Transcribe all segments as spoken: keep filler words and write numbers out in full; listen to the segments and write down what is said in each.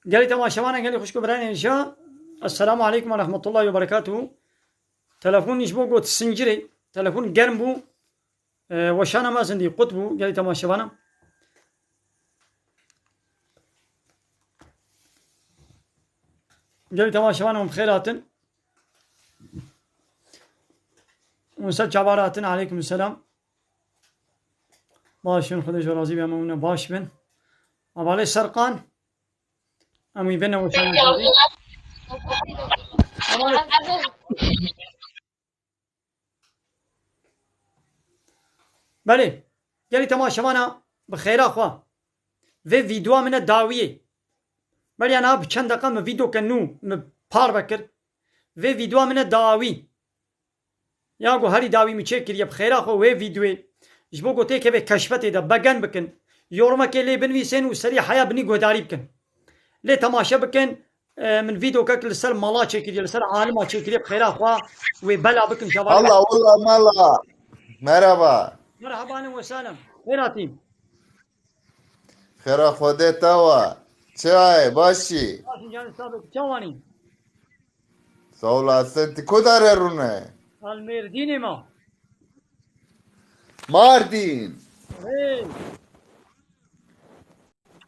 Gelî temaşevana, gelî xwişk û birayên hêja. Esselamu aleykum ve rahmetullahi ve berekatuhu. Telefon ji bo got sincirê. Telefon germ bû. E, weşana me zindî qut bû. Gelî temaşevana. Gelî temaşevana, em xêr hatin. Hûn ser çavar hatin. Aleykum selam. Baş in, Xwedê ji we razî be, em hûn baş bin. Hevalê Serqan. Em wî bine û şan. Belê, gelî temaşevana bi xêra xwe. Vê vîdeoya min e dawiyê. Beriya niha bi çend deqa min vîdeoke nû min parve kir. Vê vîdeoya min e dawî. Ya ku herî dawî min çêkiriye bi xêra xwe wê vîdeoyê. Ji bo ku têkeve keşfetê de begen bikin. Yorumekê lê binivîsên û serî heya binî guhdarî bikin. Lê temaşe bikin, e, min vîdeokek li ser mala çêkiriye, li ser alima çêkiriye, bi xêra xwe wê bela bikin şevalê. Allah, Allah, mala. Merhaba. Merhaba, ahlen ve sehlen. Xêr hatî. Xêra Xwedê tawa. Çi ayê, başî? Baş in canê sabit, çawanî? Sağ olasın. Ti ku darê rûne? Al Mêrdînê ma. Mardin. Hey.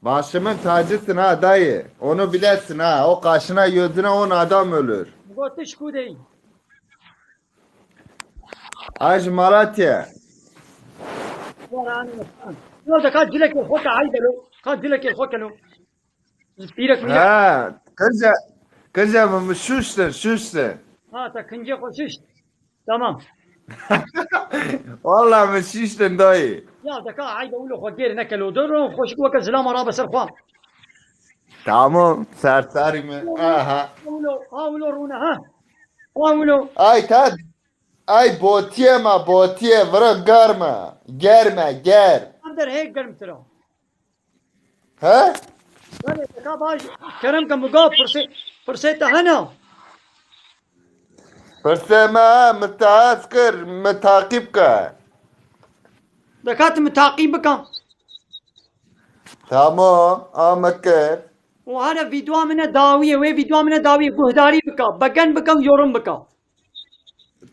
Başımın tacısın ha dayı. Onu bilesin ha. O kaşına gözüne on adam ölür. Gotiş kudeyim. Ay ji Malatya. Yo de ka cilekê xwe ke, hayde lo. Ka cilekê xwe ke lo. Pîrek mi? Ha, kıca, kıca mı, mı şuştun, şuştun. Ha, ta kincê xwe şişt. Tamam. Vallahi mı şuştun dayı. Ya de ka hayde ulo xwe gêr neke lo. Dur, xweşik weke zilama rabe ser xwe. Tamam, serseri mi? Aha. Ulo, ha ulo rûne ha. Ha ulo. Ay ta, ay botiye ma botiye, vira germe. Germe, ger. Ev der hê germtir o. He? Belê, deka baş, kerem ke mi ga pirsê, pirsê te hene? Pirsê me, mi te hez kir, mi taqîb ke. Deka tu mi taqîb bika. Tamam, a me kir. Û here vîdeoya min e dawiyê, wê vîdeoya min e dawiyê, guhdarî bika, begen bika û yorum bika.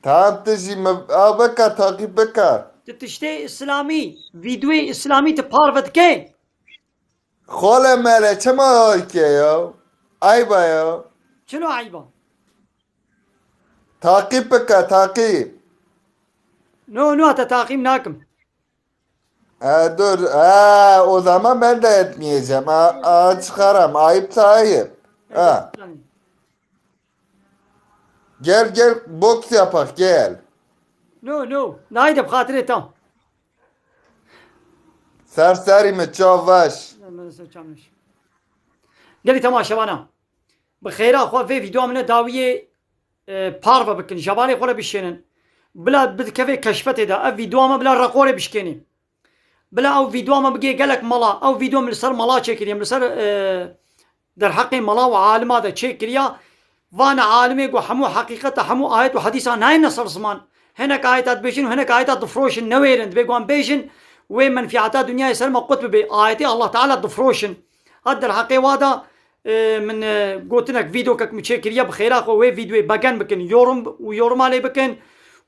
Tamam, tu jî me a bika, taqîb bika. Tu tiştê îslamî, vîdeoyê îslamî tu parve dikê? Xole mele, çima ayke ya? Ayba ya. Çilo ayba? Taqîb bike, taqîb. No, no, te taqîb nakim. E, dur. E, o zaman ben de etmeyeceğim. A, a, çıkaram. Ayıpsa ayıp. Ha. Gel, gel, boks yapak, gel. No, no. Nayde bi xatirê tam. Ser serî mi, çav baş. Gelî temaşevana. Bi xêra xwe vê vîdeoya min e dawiyê, e, parve bikin. Jevalê xwe re bişênin. Bila bidikeve keşfetê de. Ev vîdeoya me bila rekorê bişkênê. Bila ew vîdeoya me bigê gelek mala. Ew vîdeo min li ser mala çêkiriye. Min li ser, e, derheqê mala û alima de çêkiriya. Vana alimê ku hemû heqîqeta, hemû ayet û hedîsa nayêne ser ziman. Hinek ayeta dibêjin û hinek ayeta difroşin, newêrin. Dibê ku wan bêjin, wê menfîeta dinyayê ser me qut bibe. Ayetê Allah Teala difroşin. Hat derheqê wa da, e, min, e, gotinek, vîdeokek min çêkiriye, bi xêra xwe wê vîdeoyê begen bikin, yorum û yoruma lê bikin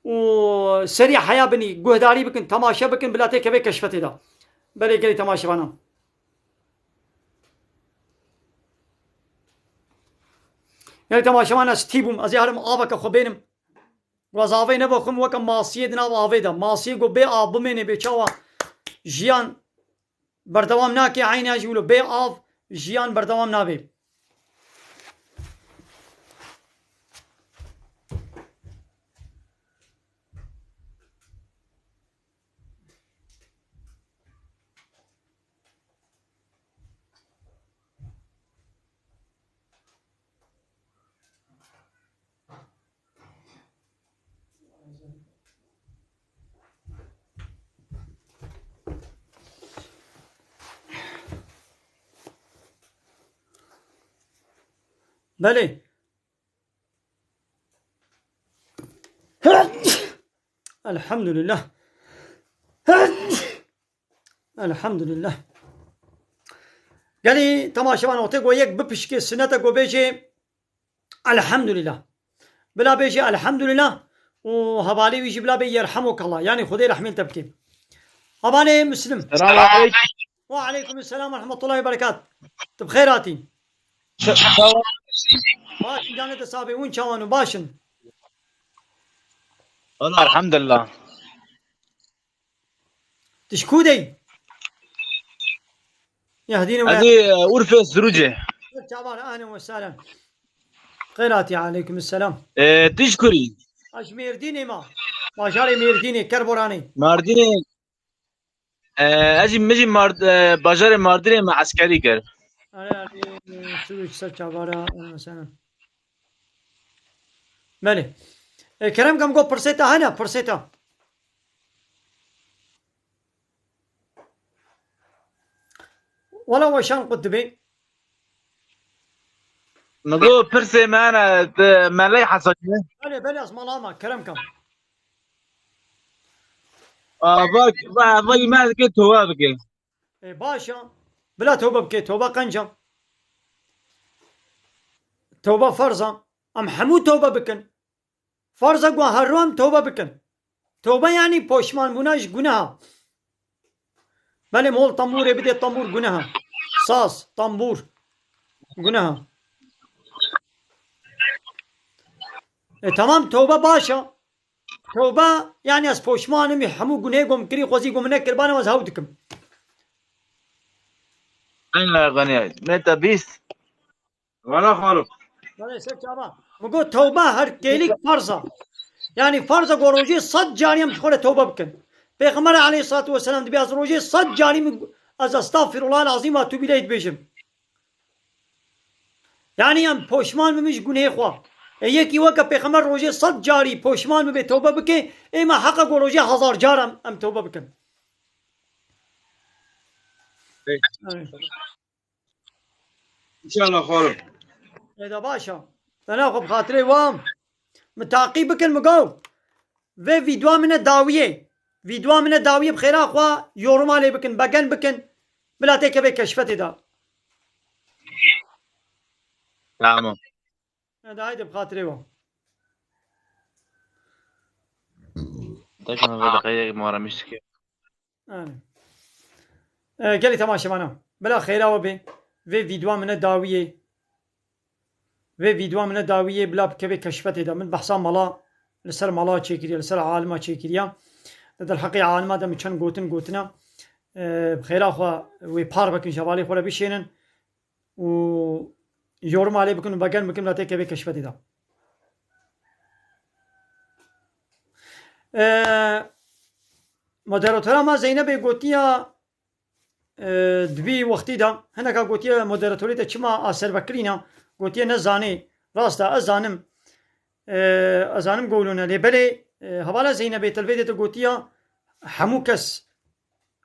û serî heya binî, guhdarî bikin, temaşe bikin, bila têkeve keşfetê de. Belê gelî temaşevana. Gelî temaşevan, ez tî bûm. Ez ê herim aveke xwe bênim. Ku ez avê nebixwim, weke masiyê di nav avê de. Masiyê ku bê av bimênê, bê çawa jiyan berdewam nake, eyna jî wilo bê av jiyan berdewam nabe. Belê. Elhamdülillah. Elhamdülillah. Gelî temaşevan wextê ku yek bipişkê sinete ku bêjê Elhamdulillah. Bila bêjê Elhamdulillah û hevalê wî jî bila bê Yerhamukallah. Yanî Xwedê rehmê li te bike. Hevalê Muslim. Selamun aleyküm. Ve aleyküm selam ve rahmetullahi ve berekat. Tu bi xêr hatî. Baş, canê te sabê, hûn çawan û baş in? Wala elhamdulillah. Tu ji ku de yî? Yehdîne Ez we. ê, e, Urfê Sirûcê. Çavan, ehlen ve sehlen. Xêr hatî, aleyküm selam. E, tu ji kurî? Ez ji Mêrdînê ma. Bajarê Mêrdînê, Kerboranê. Mardînê. E, ez jî, min jî Mard-, e, bajarê Mardînê me eskerî kir. Erê, erê, Sirûc ser çavara, ehlen ve sehlen. Belê. E, kerem ke min got pirsê te hene, pirsê te. Wela weşan qut dibê. Min got pirsê me hene, tu me lê hesabî. Belê, belê, ez mala me, kerem ke. A, bak, ba, ba, me dike toba bike. E, baş e. Bila toba bike, toba qenc e. Toba ferz e. Em hemû toba bikin. Ferz e ku her ro em tobe bikin. Tobe yanî poşmanbûna ji guneha. Belê, mol tembûrê bidê tembûr guneha. Saz, tembûr guneha. E, tamam, tobe baş e. Tobe, yanî ez poşman im, hemû gunehê ku min kirî, xwezî ku min nekiribane, ez hew dikim. Ena guneh. Me te bîst. Wala xalo. Belê, ser çava. Min got, tewbe her kêlik ferz e. Yanî ferz e ku rojê sed carî em ji xwe re tewbe bikin. Pêxember aleyhissalatu vesselam dibê ez rojê sed carî min ez estağfirullah el-azîm ve etûbû ileyh dibêjim. Yanî em poşman bibin ji gunehê xwe. E, yekî weke Pêxember rojê sed carî poşman bibe, tewbe bike, ê me heq e ku rojê hezar car em, em tewbe bikin. Peki. Evet. Înşallah xalo. Êda baş e. Te naxwe bi xatirê wan. Min taqîb bikin, min got. Vê vîdyoa min e dawiyê. Vîdyoa min e dawiyê, bi xêra xwe yoruma lê bikin, begen bikin. Bila têkeve keşfetê de. Tamam. Êda haydi bi xatirê wan. Tek min vê deqeyek mara miştike. Anî. E, gelî temaşevana. Bila xêra we bê. Vê vîdyoa min e dawiyê. Vê vîdyoa min e dawiyê bila bikeve keşfetê de. Min behsa mala, li ser mala çêkiriye, li ser alima çêkiriye. Di derheqê alima de min çend gotin gotine. E, bi xêra xwe wê par bikin, ji hevalê xwe re bişênin. û yoruma lê bikin û begen bikin, bila têkeve keşfetê de. Ee, moderatora me Zeynebê gotiya, e, di vî wextî de, hineka gotiye moderatorê te çima a serbekirîna, gotiye nezanê, rast e, ez zanim, e, ez zanim gowlûne, lê belê, e, hevala Zeynebê telvê de te gotiya, hemû kes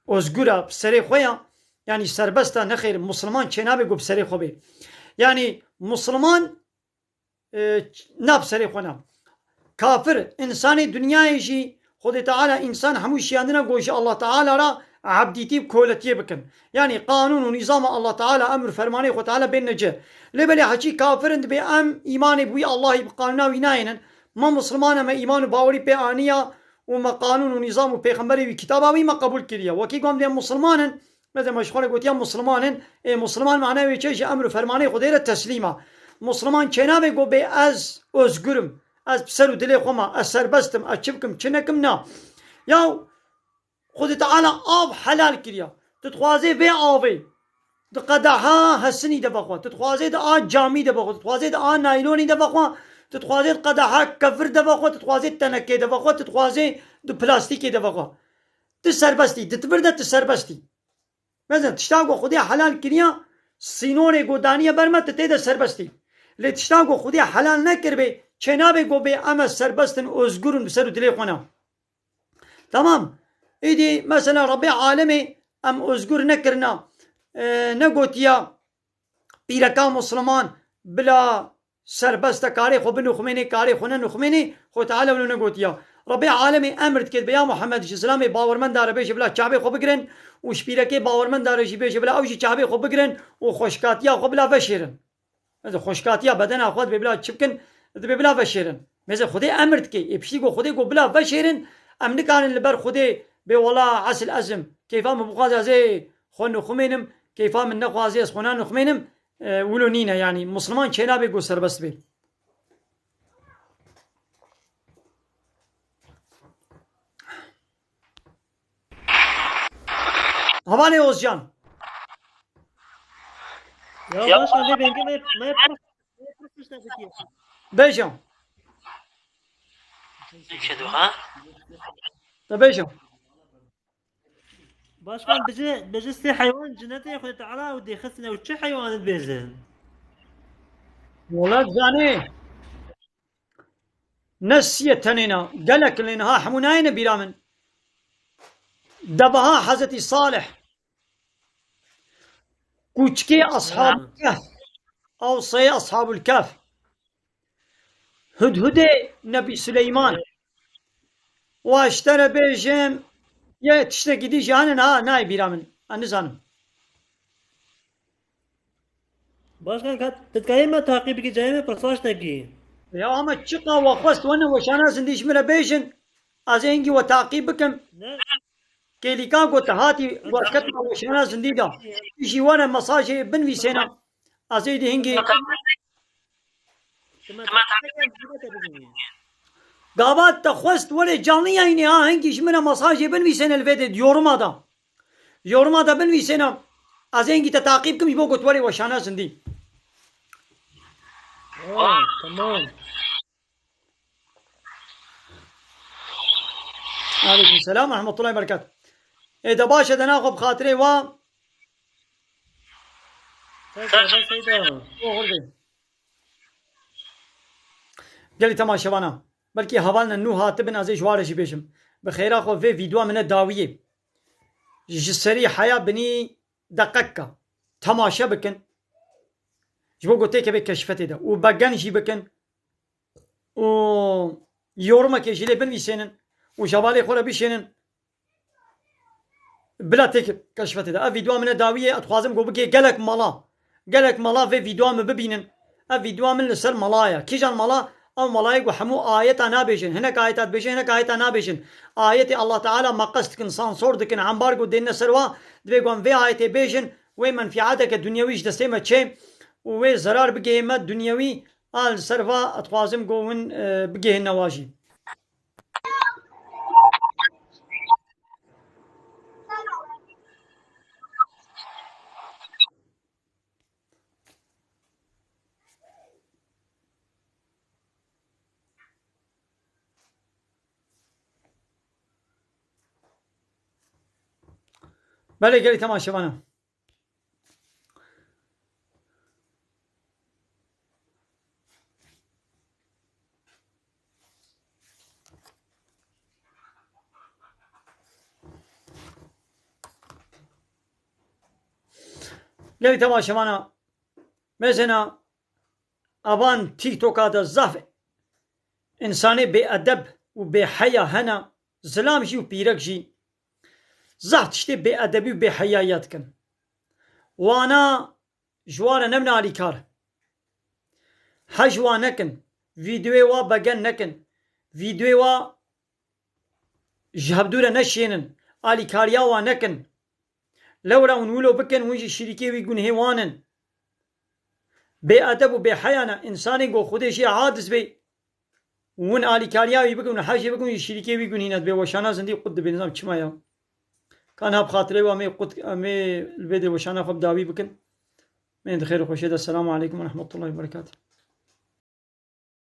ozgur e, bi serê xwe ya, yanî serbest e, nexêr, Musliman çênabe ku bi serê xwe bê. Yanî Musliman, e, na bi serê xwe ne. Kafir, însanê dinyayê jî, Xwedê Teala însan hemû şiyandine ku ji Allah Teala re ebdîtî û koletiyê bikin. Yanî qanûn û nîzama Allah Teala, emr û fermanê Xwedê Teala bên necih. Lê belê heçî kafir in, dibê em îmanê bi wî Allahî, bi qanûna wî nayênin. Me Musliman e, me îman û bawerî pê aniya, û me qanûn û nîzam û pêxemberê wî, kitaba wî me qebûl kiriye. Wekî ku em dê Musliman in, mesela me ji xwe re gotiye Musliman in, ê Musliman manaya wê çi ye? Ji emr û fermanê Xwedê re teslîm e. Musliman çênabe ku bê ez ozgur im, ez bi ser û dilê xwe me, ez serbest im, ez çi bikim, çi nekim, na. Ya Xwedê Teala av helal kiriye. Tu dixwazê vê avê di qedeha hesinî de vexwe, tu dixwazê di a camî de vexwe, tu dixwazê di a naylonî de vexwe, tu dixwazê di qedeha kevir de vexwe, tu dixwazê di tenekê de vexwe, tu dixwazê di plastîkê de vexwe. Tu serbest î. Di tivir de tu serbest î. Mezin, tişta ku Xwedê helal kiriye, sînorê ku daniye ber me, tu tê de serbest î. Lê tişta ku Xwedê helal nekiribê, çênabe ku bê em ez serbest in, ozgur in bi ser û dilê xwe ne. Tamam. Îdî mesela Rebbê alemê em ozgur nekirina, e, negotiya pîreka Musliman bila serbest e, karê xwe binuxmênê, karê xwe nenuxmênê, Xwedê Teala wilo negotiya. Rebê alemê emr dike, dibe ya Muhammed, ji zilamê bawermenda re bêje bila çavê xwe bigirin û ji pîrekê bawermenda re jî bêje bila ew jî çavê xwe bigirin û xweşkatiya xwe bila veşêrin. Ez xweşkatiya bedena xwe dibê bila çi bikin, dibê bila veşêrin. Mêze Xwedê emir dike. Ê piştî ku Xwedê ku bila veşêrin, em nikarin li ber Xwedê bê wela esil ezim. Keyfa min bixwaze ez ê xwe nixumênim, keyfa min nexwaze ez xwe nanixumênim. E, wilo nîne yanî. Musliman çênabe ku serbest bê. Hevalê Ozcan. Ya Ya baş, hadi bengê me, me pir, me pir tiştek dikiye. Bêje. Ülke duha. De bêje. Başkan, bizi, bizi sê heywan cinetê Xwedê Teala û dê xistine û çi heywan dibêjin? Wala zanê. Ne siyê tenê ne, gelek lê niha hemû nayêne bîra min. Deveha Hezretî Salih, kûçikê Eshabul Kehf, ewseyê Eshabul Kehf, Hudhudê Nebî Suleyman. Wa ji te re bêjim, yê tiştekî dî jî hene niha nayê bîra min. Ez nizanim. Başkan, ka, tu dikarî me taqîb bikî, cayê me pirsa ji te kî. Ya ama çiqa we xwest wene weşana zindî ji min re bêjin, ez ê hingî we taqîb bikim. Ne? Kêlîkan ku te hatî werket me weşana zindî da. Tu jî were mesajê binivîsêne. Ez ê dî hingî. Gava te xwest were canlı yayınê ha, hingî ji min re mesajê binivîsêne li vê de yoruma da. Yoruma da binivîsêne. Ez ê hingî te taqîb kim ji bo ku tu werê weşana zindî. Ha, tamam. Aleyküm selam ve rahmetullahi ve berekatuhu. Ê de baş e, de naxwe bi xatirê wa. Seyda, seyda. Gelî temaşevana. Belkî hevalne nû hatibin, ez ê ji wa re jî bêjim. Bi xêra xwe vê vîdyoa min e dawiyê. Ji serî heya binî deqeka. Temaşe bikin. Ji bo ku têkevê keşfetê de. Û begen jî bikin. Û yorumekê jî lê binivîsênin. Û ji hevalê xwe re bişênin. Bila têk keşfetê de. Ev vîdyoa min e dawiyê, ez dixwazim ku bikê gelek mala. Gelek mala vê vîdyoa min bibînin. Ev vîdyoa min li ser mala ye. Kîjan mala? Ew malayê ku hemû ayeta nabêjin. Hinek ayeta dibêjin, hinek ayeta nabêjin. Ayetê Allah Teala meqes dikin, sansor dikin, embargo dênine ser wa. Divê ku em vê ayetê bêjin, wê menfiateke dunyewî ji destê me çê û wê zerar bigihê me dunyewî. A li ser va ez dixwazim ku hûn, e, bigihêne wa jî. Belê, gelî temaşevana. Gelî temaşevana, mesela avan TikToka de zaf insanê bêedeb û bêheya hene, zilam jî û pîrek jî. Zaf tiştê bêedebî û bêheyayiya dikin. Wana ji wan re nebin alîkar. Hej wa nekin. Vîdeoyê wa begen nekin. Vîdeoyê wa ji hevdû re neşênin. Alîkariya wa nekin. Lewra hûn wilo bikin, hûn jî şirîkê wî gunhê wan in. Bêedeb û bêheya ne. Însanê ku Xwedê jê aciz bê, hûn alîkariya wî bikin, hejê bikin, wî şirîkê wî gunî ne, dibê weşana zindî qut dibê, nizam çima ya. Ka niha bi xatirê we em ê qut, em ê li vê de weşana xwe bi dawî bikin. Em ê di xêr û xweşê de. Selamu aleykum ve rahmetullahi ve berekatuhu.